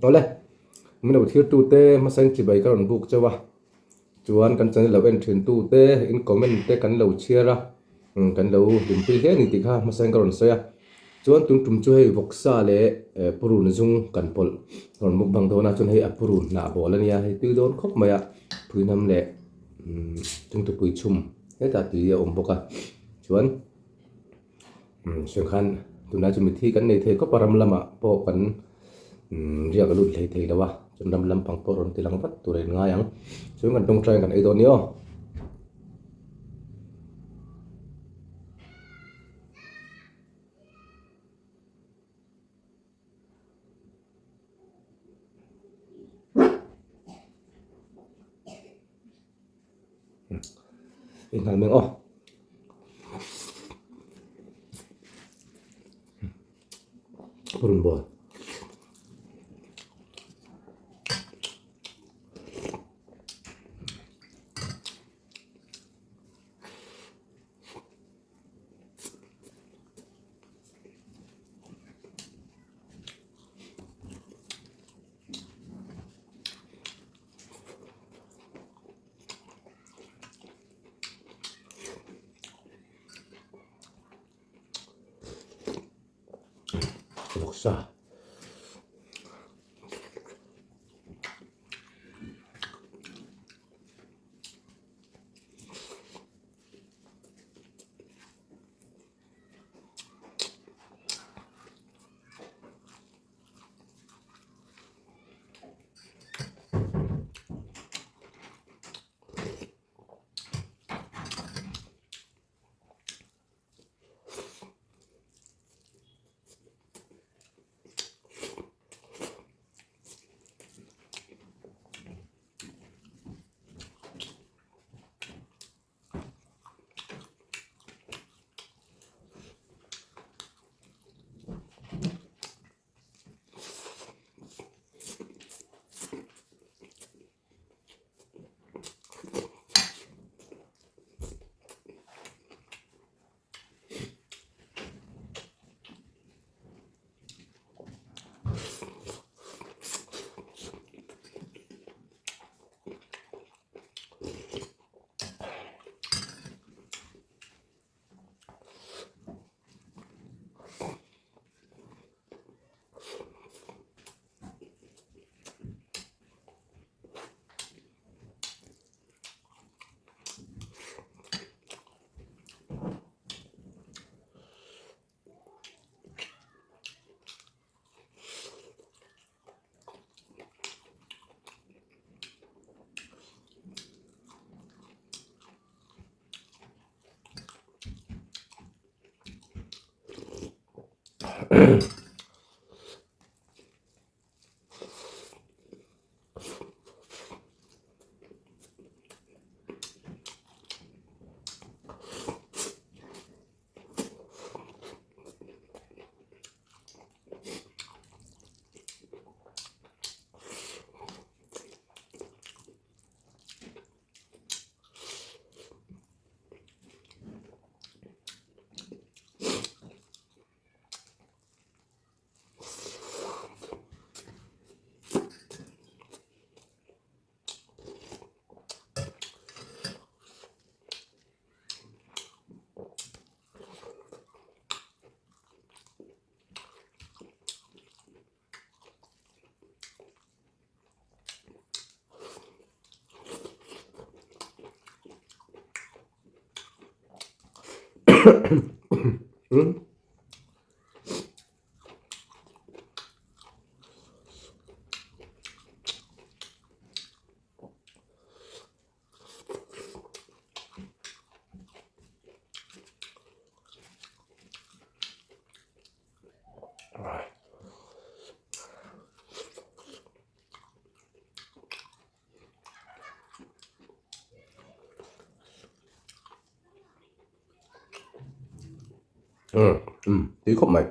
Awle, min lo thirtute hmasain chibai ka rawn buk chauh a, chuan kan channel lo en thintute in comment te kan lo chhiar a, kan lo hlimpui hle a ni tih kha hmasain ka rawn sawi a. Chuan tun tum chu hei vawksa leh purun zung kan pawlh rawn mukbang dawn a, chuan hei a purun hnah bawl a nia, hei tui dawn khawp mai a, phuihnam leh thingtupui chhum hetah tui a awm bawk a, chuan. Hriang khan tunlai chu mithi kan nei thei khawp a, ram lamah pawh kan riak a lut hlei thei lo a, chuan ram lampang pawh rawn ti lang vat tur a inngai ang. Chuan kan tawngtai kan ei dawn ni aw. Inhal meng aw. Purun bawl. Vawksa. Tui khawp mai.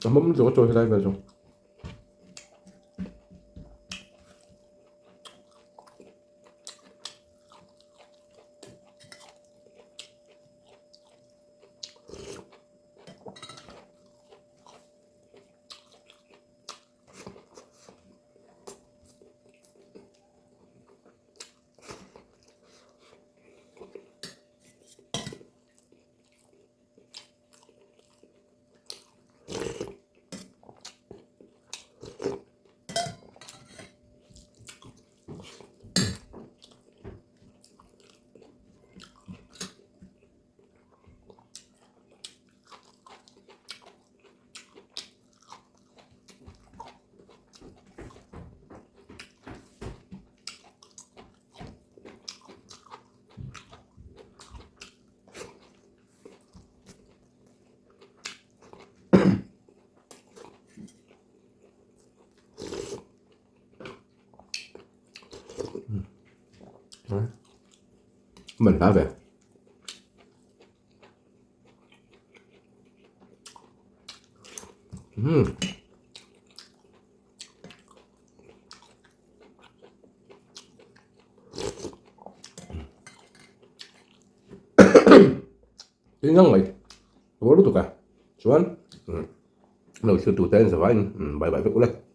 A hmawm lutuk a chaw helai vel chu. Man hla ve. Umm. Tin ngang mai vawr lutuk a chuan lo thlir tute an zavaiin bye bye vek ule.